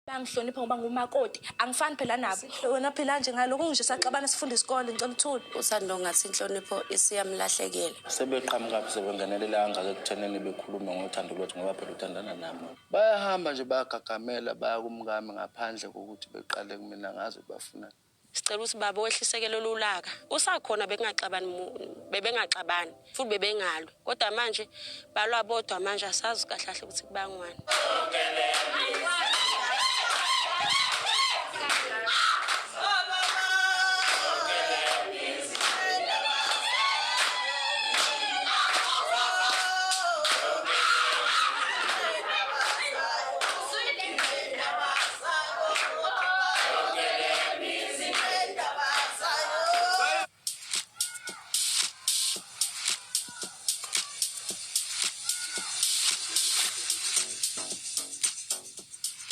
Bangihlonipha ngoba ngumakoti, angifani phela nabo. Wena phela nje ngalokhu nje saxabana sifunda isikole, ngicela uthule. Uthando ngathi inhlonipho isiyamlahlekela. Sebeqhamukaphi sebengenelela kangaka ekuthenini bekhulume ngothando lwethu ngoba phela uthandana nami. Bayahamba nje bayagagamela baya kumkami ngaphandle kokuthi beqale kumina ngazi ukuthi bafunani. Sicela ukuthi baba wehliseke lolu laka. Usakhona bekungaxabani bebengaxabani futhi bebengalwi. Kodwa manje balwa bodwa manje asazi kahle kahle ukuthi kubangwani.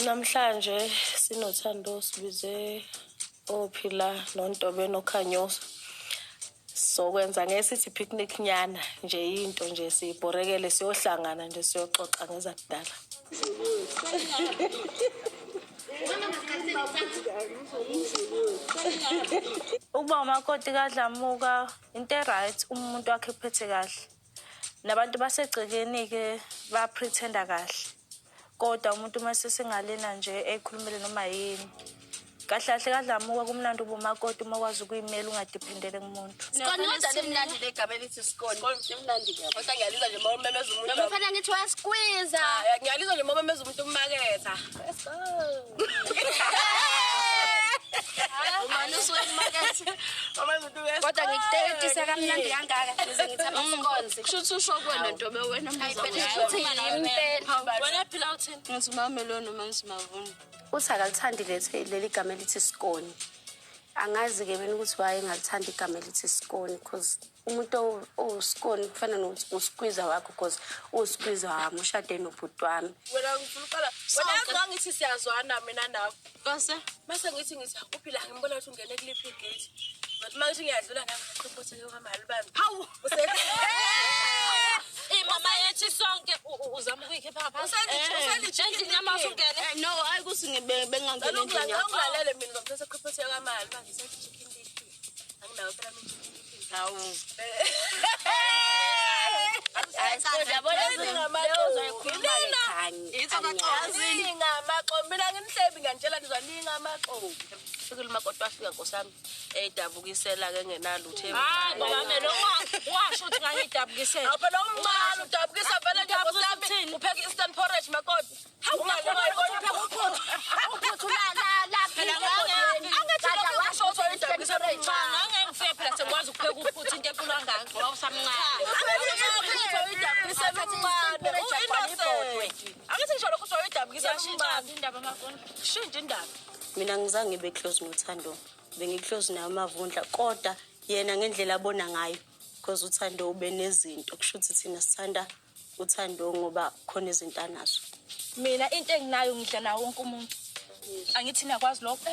Namhlanje sinothando sibize ophila nontobe nokhanyoso. Sokwenza ngeke sithi picnic nyana nje into nje siyibhorekele siyohlangana nje siyoxoxa ngezakudala. Ukuba umakoti kaDlamuka into e-right uma umuntu wakhe ekuphethe kahle. Nabantu basegcekeni-ke ba-pretend-a kahle. Kodwa umuntu uma sesengalena nje ekhulumele noma yini. Kahle kahle kaDlamuka kumnandi uba umakoti uma ukwazi ukuyimela ungadephendele kumuntu. Skoni kodwa limnandi legama elithi skoni. Limnandi kabi. Kodwa ngiyalizwa nje uma umemeza umuntu. Noma mfana ngithi wayaskwiza. Ngiyalizwa nje uma umemeza umuntu umaketha. Umane usuke emakethe. Kodwa ngikuteketisa kamnandi kangaka ngize ngithi ama-scones. Kusho ukuthi usho kuwena ntobe wena Hayi phela kusho ukuthi impela. Wena phila uthini? Ngithi umamelo noma ngithi mavuna. Uthi akalithandi leli gama elithi skoni. Angazi-ke mina ukuthi why engalithandi igama elithi skoni because umuntu owuskoni kufana nokuthi uskwiza wakho because uskwiza wami ushade nobhuti wami. Wena ngifuna uqala. Wena yazi ngangithi siyazwana mina nawe. Kose. Mase ngithi ngithi uphila ngimbona ukuthi ungene kuliphi igate. But manje ngiyadlula nami ngiqhubothe kwamali bami. Hawu! Imama yethu sonke uzama ukuyikhipha ngaphansi. Endlini yami awusungene. No, hayi ukuthi bengangena endlini yakho. Ungilalele mina ngizomthatha eqhubothe kwamali manje sethi chicken licken. Anginawo phela mina chicken licken. Hawu. Hayi skoni yabona leyo uzoyikhuluma ke kanye. Ningamaxoki mina nginihlebi ngiyanitshela nizwa ningamaxoki. Fikile umakoti wafika nkosi yami eyidabukisela ke ngenalutho. Hayi baba melo washo ukuthi ngangidabukisela. Hawu phela umncane udabukisa vele nje nkosi yami upheka instant porridge makoti. Hawu upheka uphuthu. Uphuthu la la la Phela angithi lokho kusho ukuthi uyidabukisa Cha ngangengifike phela sengikwazi ukupheka uphuthu into enkulu kangaka ngoba usamncane. Angithi ngisho lokho ukuthi uyidabukisa Yashintsha umncane. indaba makona. Shintsha indaba. Mina ngizange ngibe close noThando. Bengi-close naye uMavundla kodwa yena ngendlela abona ngayo because uThando ube nezinto kusho ukuthi thina sithanda uThando ngoba khona izinto anazo. Mina into enginayo ngidla nawo wonke umuntu. Angithi niyakwazi lokho?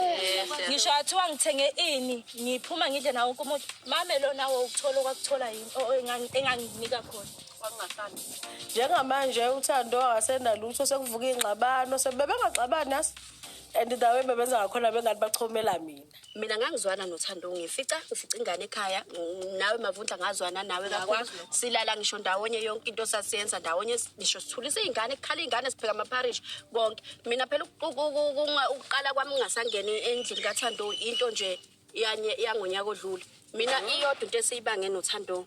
Ngisho athiwa ngithenge ini, ngiphuma ngidle nawo wonke umuntu. Mame lo nawo ukuthola okwakuthola yini enganginika khona. Njengamanje uThando akasenalutho sekuvuka ingxabano sebebengaxabani nasi. And the way bebenza ngakhona bengathi bachomela mina. Mina ngangizwana noThando ngifica ngifica ingane ekhaya nawe Mavundla ngazwana nawe kakhulu silala ngisho ndawonye yonke into sasiyenza ndawonye ngisho sithulisa iy'ngane kukhala iy'ngane sipheka amapharishi konke. Mina phela ukuqala kwami ngingasangeni endlini kaThando into nje yangonyaka odlule. Mina iyodwa into esiyibange noThando.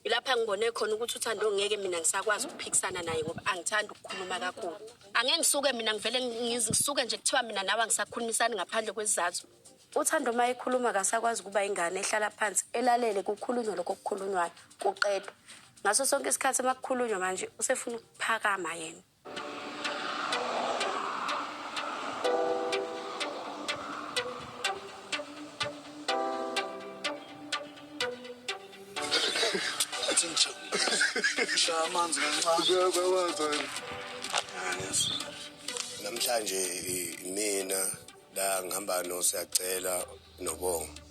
Ilapha ngibone khona ukuthi uThando ngeke mina ngisakwazi ukuphikisana naye ngoba angithandi ukukhuluma kakhulu. Angeke ngisuke mina ngivele ngisuke nje kuthiwa mina nawe angisakhulumisani ngaphandle kwesizathu. Uthando uma ekhuluma akasakwazi ukuba ingane ehlala phansi elalele kukhulunywa lokho okukhulunywayo kuqedwa. Ngaso sonke isikhathi uma kukhulunywa manje usefuna ukuphakama yena. Shaya amanzi kancane. Namhlanje mina la ngihamba noSiyacela noBonga.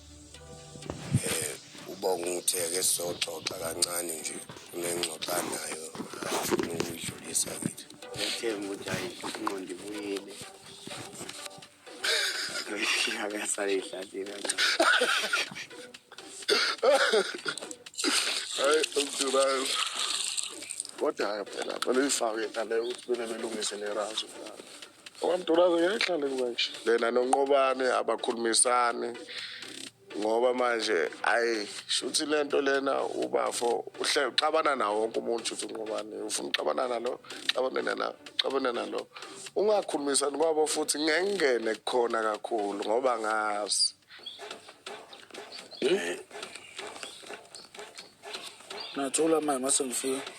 Ubonga uthe ke sizoxoxa kancane nje kunengxoxo anayo afuna ukuyidlulisa kithi. Ngethemba ukuthi hayi ingqondo ibuyile. Akasale ihlahlile. Hayi, umdurayo. Kodwa hayi phela, phela uyifake naleyo ukuthi bele belungise nerazo. Okwamdurazo ngeke ihlale kuba nje. Lena noNqobane abakhulumisani. Ngoba manje ayi shuthi lento lena ubafo uhle uxabana nawo wonke umuntu shuthi uNqobane ufuna uxabana nalo xabana nalo xabana nalo ungakhulumisani kwabo futhi ngeke ngene kukhona kakhulu ngoba ngazi. Nathola manje mase ngifika.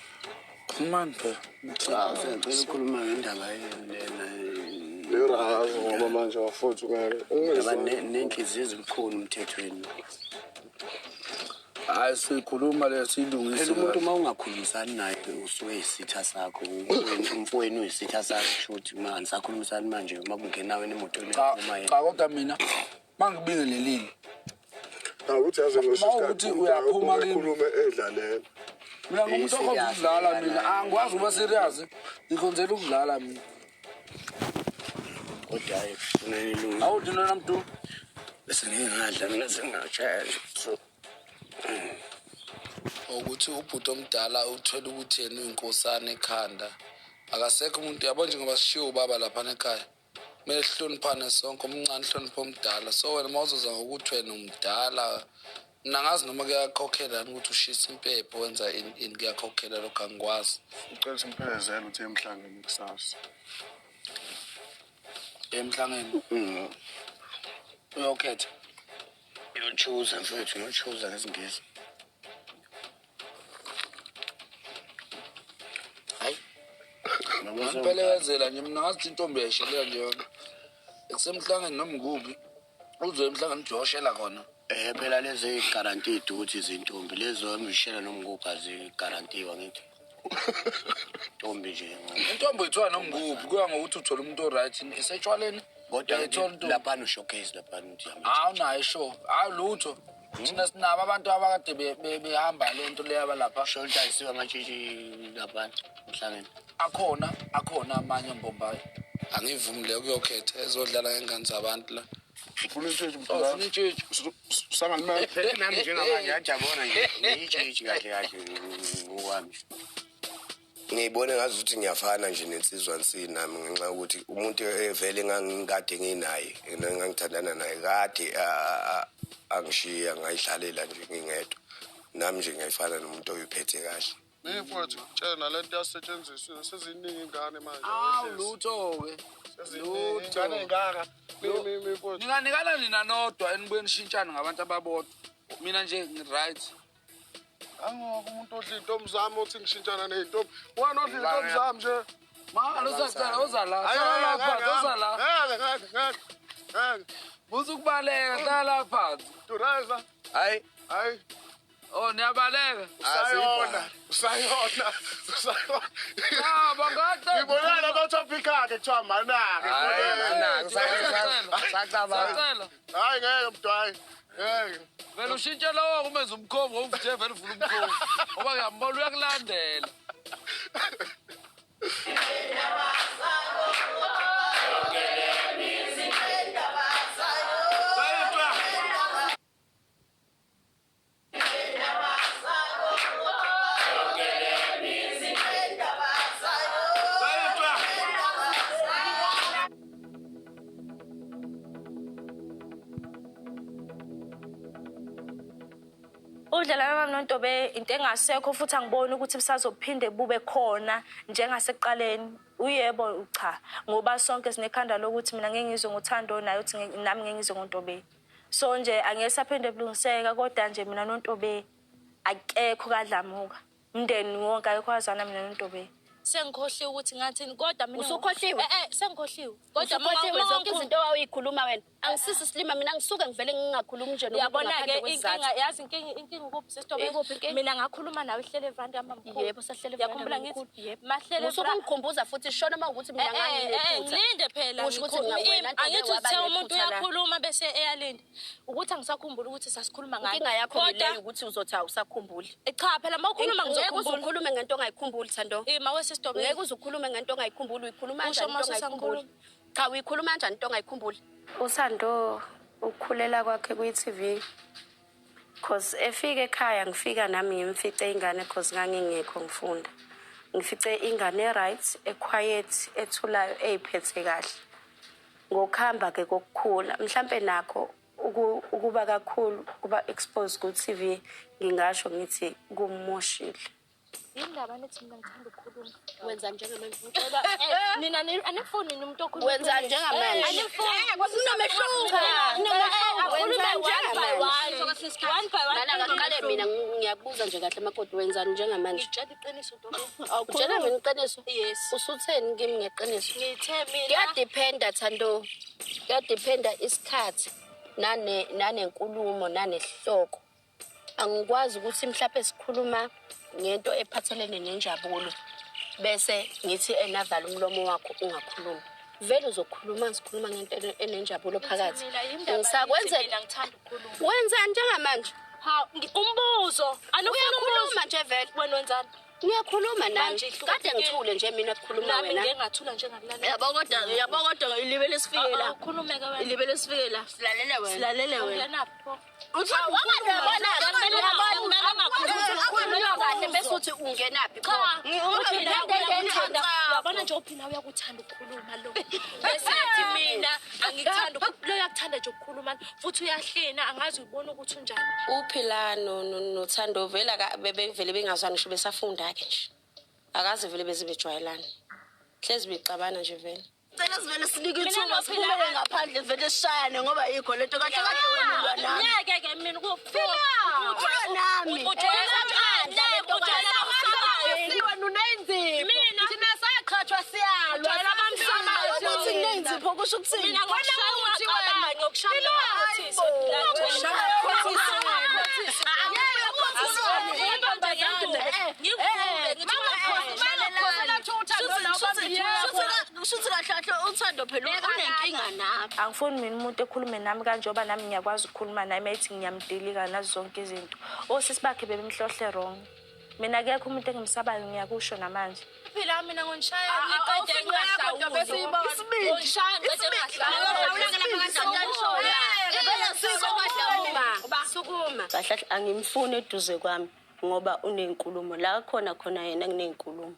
Khulumani phela. Cha, ngicela ukukhuluma ngendaba lena. Lerazo ngoba manje wafuthi ungeke Indaba nenhliziyo ezibukhuni umthethweni. Hayi sikhuluma le siyilungise. Phela umuntu uma ungakhulumisani naye usuke eyisitha sakho, umfowenu uyisitha sakho kusho ukuthi uma anisakhulumisani manje uma kungena wena emotweni Cha, uphuma yena. cha kodwa mina mangibingelelile. Awuthi yazi Ma ukuthi uyaphuma kimi. Ukhulume edlalela. Mina ngumuntu okhonza ukudlala mina, angikwazi ukuba serious. Ngikhonzela ukudlala mina. Kodwa hayi funa nilunge. Awuthi lona mntu. Bese ngingadla mina sengingashaya nje. Ukuthi ubhuti omdala uthwele ukuthi yena uyinkosana ekhanda. Akasekho umuntu yabo njengoba sishiwo ubaba lapha ekhaya. Kumele sihloniphane sonke, omncane hloniphe omdala. So wena uma uzoza ngokuthi wena umdala, mina angazi noma kuyakhokhela yini ukuthi ushisa impepho wenza ini ini kuyakhokhela lokho angikwazi. Ucela simphelezele uthi emhlangeni kusasa. Emhlangeni? Uyokhetha? Uyochuza mfethu, uyochuza ngesiNgisi. Hayi. Ngiphelezela nje mina ngathi intombi yayishelela nje yona. Kusemhlangeni noma ngikuphi uzoya emhlangeni ujoshela khona. Phela lezi guaranteed ukuthi izintombi lezo emishela noma ngikuphi aziguaranteewa ngithi. Intombi nje. Intombi ithiwa noma ngikuphi kuya ngokuthi uthola umuntu oright esetshwaleni. Kodwa Uyayithola intombi. lapha no showcase lapha uthi Hawu nayo sure. Hawu lutho. Thina sinabo abantu abakade behamba le nto leya balapha. Shonta isiwa amatshitshi lapha emhlangeni. Akhona, akhona amanye ngombayi. Angivumi le kuyokhetha ezodlala ngengane zabantu la. Ufuna itshitshi Oh, ufuna itshitshi. Usangalimela. Phela nami njengamanje ngiyajabona nje. Ngiyitshitshi kahle kahle ngokwami. Ngiyibone ngazi ukuthi ngiyafana nje nensizwa nsini nami ngenxa yokuthi umuntu evele ngangikade nginaye, engangithandana naye kade angishiya ngayihlalela nje ngingedwa. Nami nje ngiyafana nomuntu oyiphethe kahle. Mfowethu, tshela nale nto yasetshenziswa seziningi ingane manje. Awu lutho-ke. Seziningi ingane ey'ngaka. Mi mfowethu. Ninganikana nina nodwa enibuye nishintshane ngabantu ababodwa. Mina nje ngi-right. Angoko umuntu odla iy'ntombi zami uthi ngishintshana ney'ntombi. Wena odla iy'ntombi zami nje. Ma, lozacela, oza la. Hlala la phansi, oza la. Ngeke, ngeke, ngeke. Ngeke. Musa ukubaleka, hlala la phansi. Dureza. Hayi. Hayi. Oh, niyabaleka. Usayona, usayona, usayona. Cha, bangade. Ngibonana ama-topic akhe kuthiwa manake. Hayi, manake, sacabanga. Hayi ngeke mntu, hayi. Ngeke. Vele ushintshe lowo kumenza umkhovu ngoba ufuthe vele uvula umkhovu. Ngoba ngiyambona uyakulandela. Ubudlelwane bami noNtobe into engasekho futhi angiboni ukuthi busazophinde bube khona njengasekuqaleni. Uyebo cha, ngoba sonke sinekhanda lokuthi mina ngeke ngizwe ngothando naye uthi nami ngeke ngizwe ngoNtobe. So nje angeke saphinde bulungiseka kodwa nje mina noNtobe akekho kaDlamuka. Umndeni wonke akekho wazana mina noNtobe. Sengikhohliwe ukuthi ngathini kodwa mina Usukhohliwe? Sengikhohliwe. Kodwa Usukhohliwe zonke izinto owawuyikhuluma wena. Angisisi silima mina ngisuke ngivele ngingakhulumi nje nomuntu Uyabona-ke ngaphandle kwesizathu. inkinga, yazi inkinga ukuphi sister Obey? Ikuphi inkinga? Mina ngakhuluma nawe ihlele evranda yamamkhulu. Yebo, sahlele evranda Uyakhumbula ngithi? yamamkhulu, yebo. Mahlele Musa ukungikhumbuza futhi shona uma ukuthi mina nganginephutha. Ngilinde phela, Usho ukuthi ngikhuluma. wena Ntobe Angithi waba uthe umuntu nephutha la. uyakhuluma bese eyalinda. Ukuthi angisakhumbuli ukuthi sasikhuluma ngani. Inkinga yakho Kodwa leyo ukuthi uzothi awusakhumbuli. Cha phela uma ukhuluma Ngeke uze ngizokhumbula. ukhulume ngento ongayikhumbuli Thando. Ma we sister Obey. Ngeke uze ukhulume ngento ongayikhumbuli, uyikhuluma Usho kanjani uma into ongayikhumbuli? ususangikhuluma. Cha, uyikhuluma kanjani into ongayikhumbuli? Uthando Ukukhulela kwakhe kwi-TV, cause efika ekhaya ngifika nami ngimfice ingane, cause ngangingekho ngifunda. Ngifice ingane e-right, e-quiet, ethulayo, eyiphethe kahle. Ngokuhamba-ke kokukhula, mhlampe nakho ukuba kakhulu, kuba exposed ku-TV, ngingasho ngithi kumoshile. Yindaba nithi mina ngithanda ukukhuluma. Wenza njengamanje. Ngicela nina anifuni umuntu okhuluma. Wenza njengamanje. Anifuni. Kunomehluko. Akhulume one by one. One by one. Lana kaqale mina ngiyakubuza nje kahle makoti, wenzani njengamanje? Ngitshela iqiniso ntombi. Utshela mina iqiniso? Yes. Usutheni kimi ngeqiniso? Ngithe mina Kuyadependa Thando. Kuyadependa isikhathi nane nanenkulumo nanesihloko. Angikwazi ukuthi mhlawumbe sikhuluma ngento ephathelene nenjabulo bese ngithi enavala umlomo wakho ungakhulumi. Vele uzokhuluma, sikhuluma ngento enenjabulo phakathi. Ngisakwenzela mina ngithanda ukukhuluma. Wenzani njengamanje? Ha, umbuzo. Anifuni umbuzo. Uyakhuluma nje vele. Wena wenzani? Ngiyakhuluma nami. Manje ihluka Kade ngithule nje mina kukhuluma Nami wena. ngeke ngathula njengakulalela. Yabo kodwa ilibele sifike la. Ukhulume ke wena. Ilibele sifike la. Silalele wena. Silalele wena. Ungenaphi pho? Ukhuluma kahle bese uthi ungenaphi pho? Cha, uyakuthanda. Uyabona nje uphina uyakuthanda ukukhuluma lo. Bese ethi mina angikuthanda lo uyakuthanda nje ukukhuluma futhi uyahlena angazi ubona ukuthi unjani. Uphila noThando vele bebevele bengazwani ngisho besafunda ke nje. Akaze vele beze bejwayelana. Hlezi bexabana nje vele. Cela sivele sinike Mina ithuba noPhila- siphumele ngaphandle vele sishayane ngoba yikho lento kahle kahle wena ulwa nami. Ngeke ke mina Ulwa nami. Ujwayela abamsabayo. Wena unenzipho. Mina Thina saqhathwa siyalwa. Ujwayela abamsabayo. Ukuthi kunenzipho kusho ukuthini? Mina ngokushaya ungaqabangi ngokushaya Shuthi kahle kahle uThando phela unenkinga nami. Angifuni mina umuntu ekhulume nami kanjengoba nami ngiyakwazi ukukhuluma naye uma ethi ngiyamdilika nazo zonke izinto. Osisi bakhe bebemhlohle wrong. Mina akekho umuntu engimsabayo ngiyakusho namanje. Phila mina ngonishaya ngiqede ngingahlawuli. Ngonishaya ngiqede ngingahlawuli. Sukuma. Kahle kahle angimfuni eduze kwami ngoba unenkulumo la khona khona yena kunenkulumo.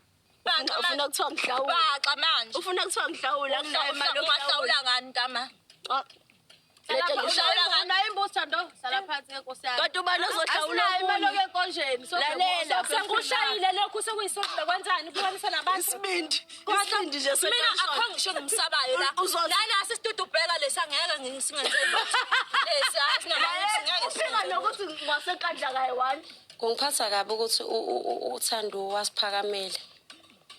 Ufuna kuthiwa ngihlawula. Baxa manje. Ufuna kuthiwa ngihlawula anginayo imali Ungahlawula ngani ntama? yokuhlawula. Unayo imbuzi Thando? Sala phansi ke Nkosi yami. Kanti ubani ozohlawula Asinayo imali okunye? yokuya enkonjeni. Lalela. Sengikushayile lokhu sekuyisonto kwenzani kuhlanganisa nabantu. Isibindi. Isibindi nje Mina sentension. akho ngisho ngimsabayo la. Lana asisidudu ubheka lesi angeke ngisingenze lutho. Lesi asinamanga Uphika nokuthi ngasenkandla kayi-one. Kungiphatha kabi ukuthi uThando wasiphakamela.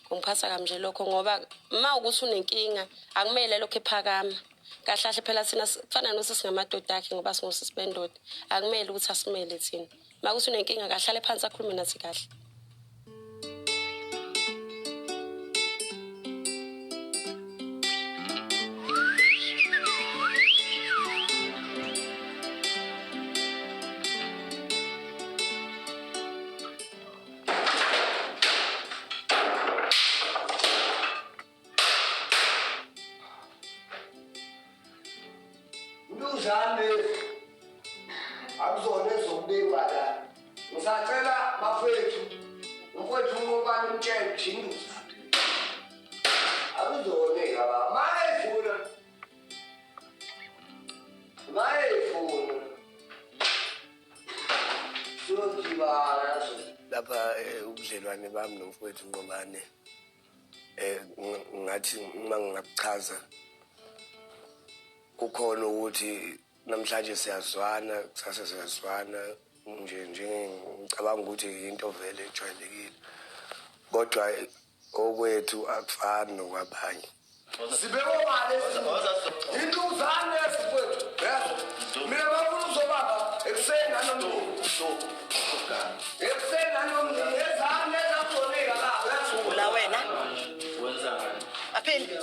Kungiphatha kabi nje lokho ngoba uma ukuthi unenkinga akumele lokho ephakama. Kahle kahle phela thina kufana nokuthi singamadoda akhe ngoba singosisi bendoda. Akumele ukuthi asimele thina. Uma kuthi unenkinga kahlale phansi akhulume nathi kahle. Intuzane akuzona ezokubikwa la. Ngisacela bafethu, umfowethu uNqobani umtshele ukuthi intuzane. Akuzona baba, mayefuna. Mayefuna. Siyodibana so. Lapha ubudlelwane bami nomfowethu Nqobane ngathi uma ngingakuchaza kukhona ukuthi namhlanje siyazwana, kusasa siyazwana nje nje ngicabanga ukuthi into vele ejwayelekile. Kodwa okwethu akufani nokwabanye. Sibekobale intuzane mfowethu. Yazi mina bafuna uzobaba ekuseni nanomnini. Ekuseni nanomnini ezane ezakuzoneka la. La wena. Apheli.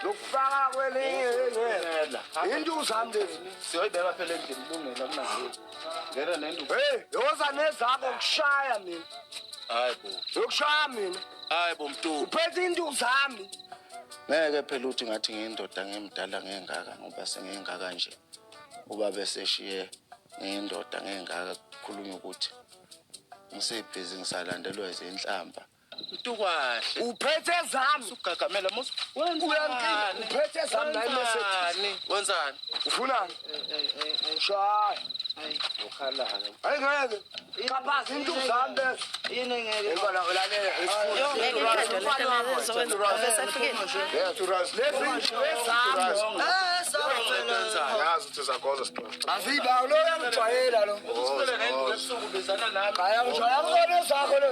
Lokufaka kwelinye into zami lezi. Siyoyibeka phela endlini ilungela kunalezi. Ngena nenduku. Hey, yoza nezakho kushaya mina. Hayi bo. Yokushaya mina. Hayi bo Mntu. Uphethe into zami. Ngeke phela uthi ngathi ngiyindoda ngimdala ngengaka ngoba sengingaka nje. Ubaba eseshiye ngiyindoda ngengaka kukhulunywa ukuthi ngisebhizi ngisalandelwa izinhlamba. Mntu kahle. Uphethe zami. Usugagamela mos. Wenzani? Uphethe zami la iMercedes. Wenzani? Ufunani? Shaya. Hayi, ukhalala. Hayi ngeke. Xhaphaza into zami lezo. Yini ngeke? Ngeke lalela. Yazi ukuthi zakhoza sixoxe. Aziba lo uyangijwayela lo. Usifele ngenduku ebusuku bizana nami. Hayi angijwayela ngibona ezakho lo.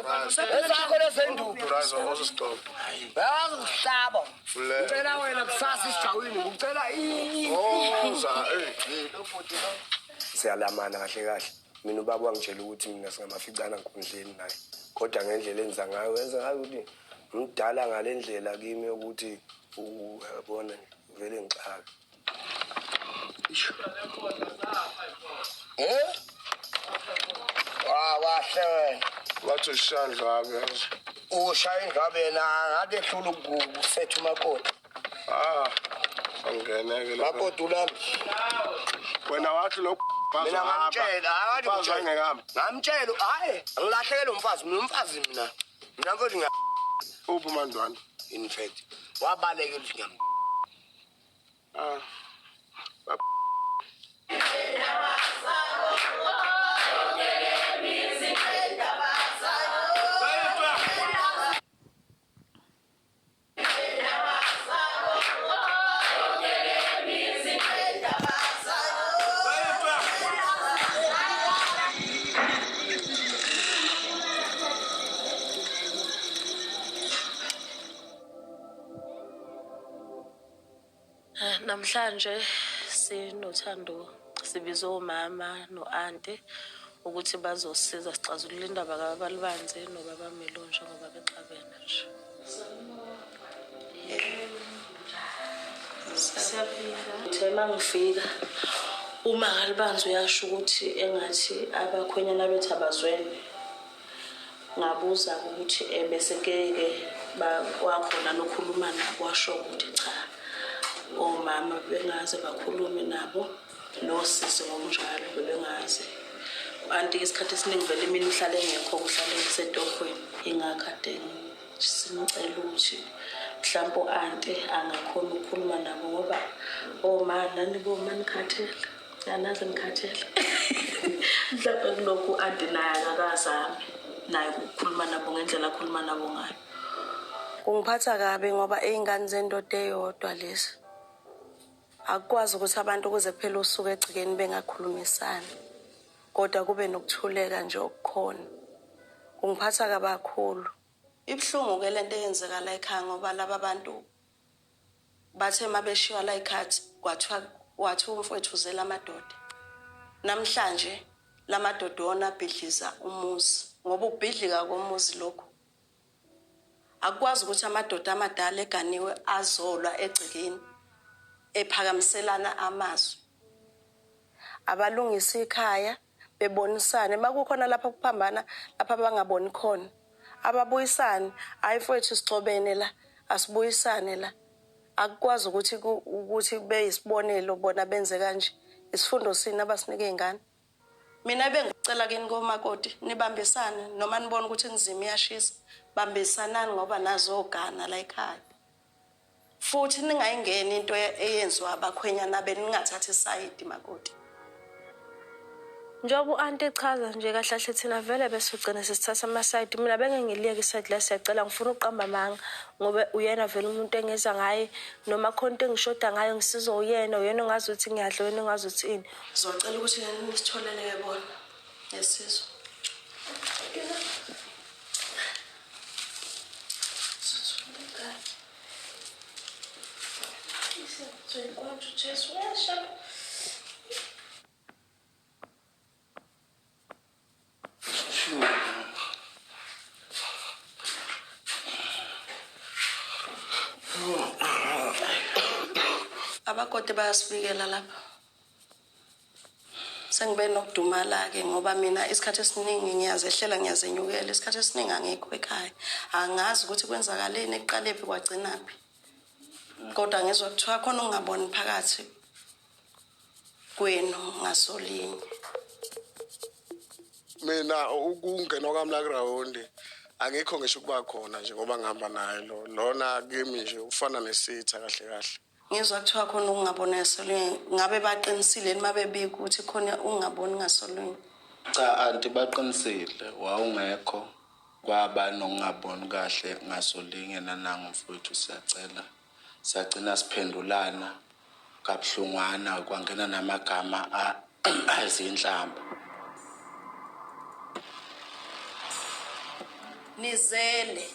Ezakho lezenduku. Turazo ozo sixoxe. Bayazi ukuhlaba. Ngicela wena kusasa isijawini ngicela i. Oza eh. Siyalamana kahle kahle. Mina ubaba wangitshela ukuthi mina singamaficana nkundleni naye. Kodwa ngendlela enza ngayo wenza ngayo ukuthi ngidala ngalendlela kimi ukuthi uyabona vele ngixaka. Eh? Wa wahle wena. Wathi ushaya indlwabe yazi. Ushaya indlwabe yena ngabe ehlula ukusetha umakoti. Ah. Angeneke lapha. Makoti ulami. Wena wathi lo Mina ngamtshela, akathi ngitshela. Ngamtshela, hayi, ngilahlekele umfazi, mina umfazi mina. Mina mfowethu ngiya uphi uMandwana? In fact, wabalekela ukuthi ngiyam. Ah. Namhlanje sinothando sibiza omama no-anti ukuthi bazosiza sixazulule indaba kaBaba nobaba Melo njengoba bexabene nje. Uthe uma ngifika uma kaLibanzi uyasho ukuthi engathi abakhwenyana bethu abazwene. Ngabuza ukuthi bese ke wakhona nokhuluma nabo washo ukuthi cha. Omama bengaze bakhulume nabo nosisi ngokunjalo bebengaze. Anti isikhathi esiningi vele imini uhlale engekho kuhlale esetohweni. Ingakade simcela ukuthi mhlawumbe u-anti angakhona ukukhuluma nabo ngoba oma nani boma nikhathele. Anaze nikhathele. Mhlawumbe kulokhu u-anti naye akakazami naye ukukhuluma nabo ngendlela akhuluma nabo ngayo. Kungiphatha kabi ngoba iy'ngane zendoda eyodwa lezi. Akukwazi ukuthi abantu kuze kuphele usuku egcikeni bengakhulumisani. Kodwa kube nokuthuleka nje okukhona. Kungiphatha kabi kakhulu. Ibuhlungu ke lento eyenzeka la ekhaya ngoba laba bantu bathe mabeshiya la ikhathi kwathiwa wathi umfowethu uzela amadoda. Namhlanje lamadoda wona abhidliza umuzi ngoba ukubhidlika komuzi lokhu. Akukwazi ukuthi amadoda amadala eganiwe azolwa egcekeni ephakamiselana amazwi. Abalungisa ikhaya bebonisane makukhona lapha kuphambana lapha bangaboni khona. Ababuyisane, hayi mfowethu sixobene la, asibuyisane la. Akukwazi ukuthi ukuthi beyisibonelo bona benze kanje. Isifundo sini abasinike izingane. Mina bengicela kini komakoti nibambisane noma nibone ukuthi inzima iyashisa, bambisanani ngoba nazogana la ekhaya. Futhi ningayingeni into eyenziwa abakhwenyana beningathathi isayidi makoti. Njengoba u-anti echaza nje kahle kahle thina vele besogcina sesithatha amasayidi. Mina bengengiliyeke isayidi la siyacela ngifuna ukuqamba amanga ngoba uyena vele umuntu engeza ngaye noma khona into engishoda ngayo ngisizwa uyena, uyena ongazi ukuthi ngiyadla, uyena ongazi ukuthi ini. Ngizocela ukuthi nisitholele bona esizwe. Omakoti bayasibikela lapha. Sengibe nokudumala-ke ngoba mina isikhathi esiningi ngiyazehlela, ngiyazenyukela. Isikhathi esiningi angikho ekhaya. Angazi ukuthi kwenzakaleni, ekuqalephi kwagcinaphi. Kodwa ngizwa kuthiwa khona ukungaboni phakathi kwenu ngasolinye. Mina ukungena kwami la kurawundi angikho ngisho ukuba khona nje ngoba ngihamba naye lo lona kimi nje ufana nesitha kahle kahle. Ngizwa kuthiwa khona ukungaboni ngasolinye. Ngabe baqinisile yini uma bebika ukuthi khona ukungaboni ngasolinye? Cha anti, baqinisile, wawungekho, kwaba nokungaboni kahle ngasolinye nanangu mfowethu siyacela. Sagcina siphendulana kabuhlungwana, kwangena namagama azinhlamba. Nizele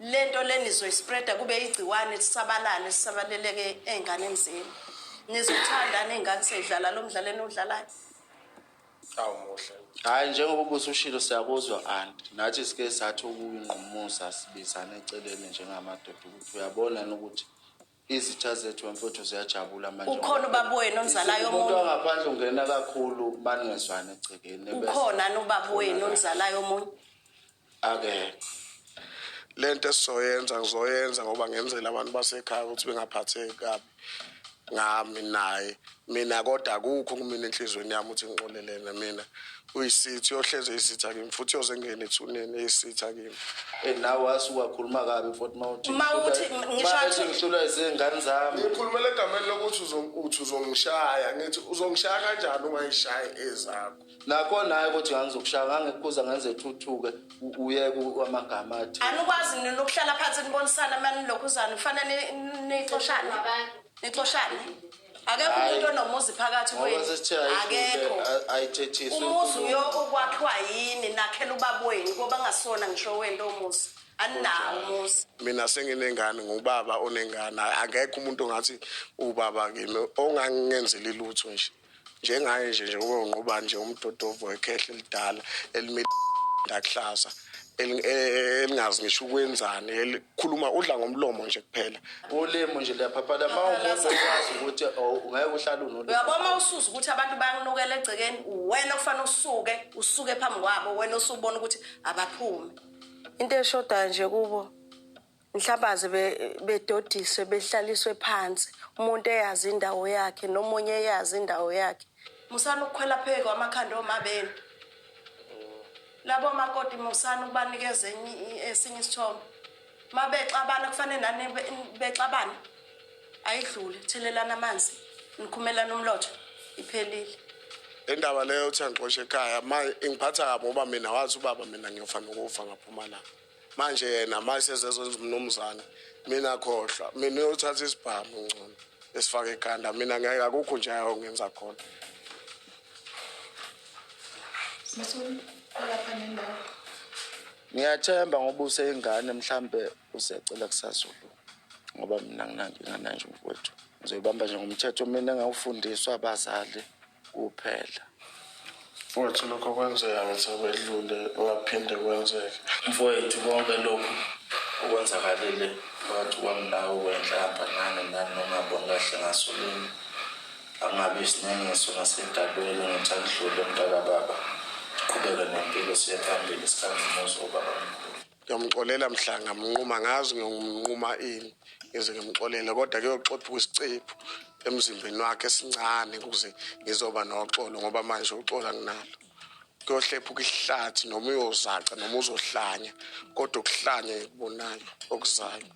lento le nizoyispreada kube igciwane lisabalale lisabaleleke ey'nganeni zenu. Nizothandana iy'ngane sey'dlala lo mdlalo eniwudlalayo. Awu muhle. Hhayi, njengoba ubusushilo siyakuzwa anti. Nathi sike sathi ukuyingqumuza sibizana eceleni njengamadoda ukuthi uyabona yini ukuthi izitha zethu wemfowethu ziyajabula manje. Ukhona ubaba wenu onizalayo Umuntu omunye? wangaphandle ungena kakhulu baningezwani egcekeni. Ukhona yini ubaba wenu onizalayo omunye? Akekho. Lento esizoyenza ngizoyenza ngoba ngenzela abantu basekhaya ukuthi bengaphatheki kabi ngami naye. Mina kodwa akukho kumina enhliziyweni yami ukuthi ngixolelene mina. Uyisitha, uyohleze isitha kimi futhi uyoze ngene ethuneni eyisitha kimi. Nawe wasuka wakhuluma kabi futhi mawuthi Mawuthi ngisho ethi ngihlulwa izingane zami. Ngikhulumela egameni lokuthi uthi uzongishaya, ngithi uzongishaya kanjani ungayishayi ezakho. Nakhona hayi ukuthi ngangizokushaya, ngangikuza ngenze ethuthuke uyeke amagama athi. Anikwazi nina ukuhlala phansi nibonisana uma nilokhuzana, kufanele nixoshane. Nixoshane. Akekho umuntu onomuzi phakathi Ngoba kwenu. sesithe Akekho. ayithethiswe. Umuzi uyokwakhiwa yini nakhela ubaba wenu kuba ngasona ngisho wenu lo muzi. Aninawo umuzi. Mina senginengane, ngubaba onengane, akekho umuntu ongathi ubaba kimi ongangenzeli lutho nje. Njengaye nje nje ube unqobani nje umdodovu wekhehle elidala elimile ndakuhlaza elingazi ngisho ukwenzani, elikhuluma udla ngomlomo nje kuphela. Ulimi nje liyaphaphala uma umuntu ukwazi ukuthi ungeke uhlale unolimi. Uyabona uma usuza ukuthi abantu bayakunukela egcekeni, wena kufanele usuke phambi kwabo, wena osubona ukuthi abaphume. Into eshodayo nje kubo mhlabaze bedodiswe behlaliswe phansi, umuntu eyazi indawo yakhe nomunye eyazi indawo yakhe. Musani ukukhwela phezu kwamakhanda omabeni. Labo makoti musani ukubanikeza esinye isithombe. Uma bexabana kufanele nani bexabane. Ayidlule, thelelana amanzi, nikhumelana umlotha, iphelile. Indaba leyo uthi angixoshe ekhaya manje ingiphatha kabi ngoba mina wathi ubaba mina ngiyofa nokufa ngaphuma la. Manje yena mase sezozonza umnumzane, mina khohlwa, mina uyothatha isibhamu ngcono esifake ekhanda, mina ngeke akukho nje ayongenza khona. Ngiyathemba ngoba useyingane mhlambe usecela kusazulu ngoba mina nginankinga nanje mfowethu. Ngizoyibamba nje ngomthetho mina engawufundiswa abazali kuphela. Mfowethu lokho kwenzeka ngithi akwedlule ungaphinde kwenzeke. Mfowethu konke lokhu okwenzakalile phakathi kwami nawe kwenhlamba nani nani nongaboni kahle ngasolinye. Angabi isinengiso nasedalweni ngithi akudlule mntakababa. Siqhubeke nempilo siye phambili sikhambe umuzi wobaba mkhulu. Ngiyamxolela mhla ngamnquma, ngazi ngiyomnquma ini ngize ngimxolele, kodwa kuyoxoxa isicephu emzimbeni wakhe esincane ukuze ngizoba noxolo ngoba manje uxolo anginalo. Kuyohlephuka isihlathi noma uyozaca noma uzohlanya, kodwa ukuhlanya ngikubonayo okuzayo.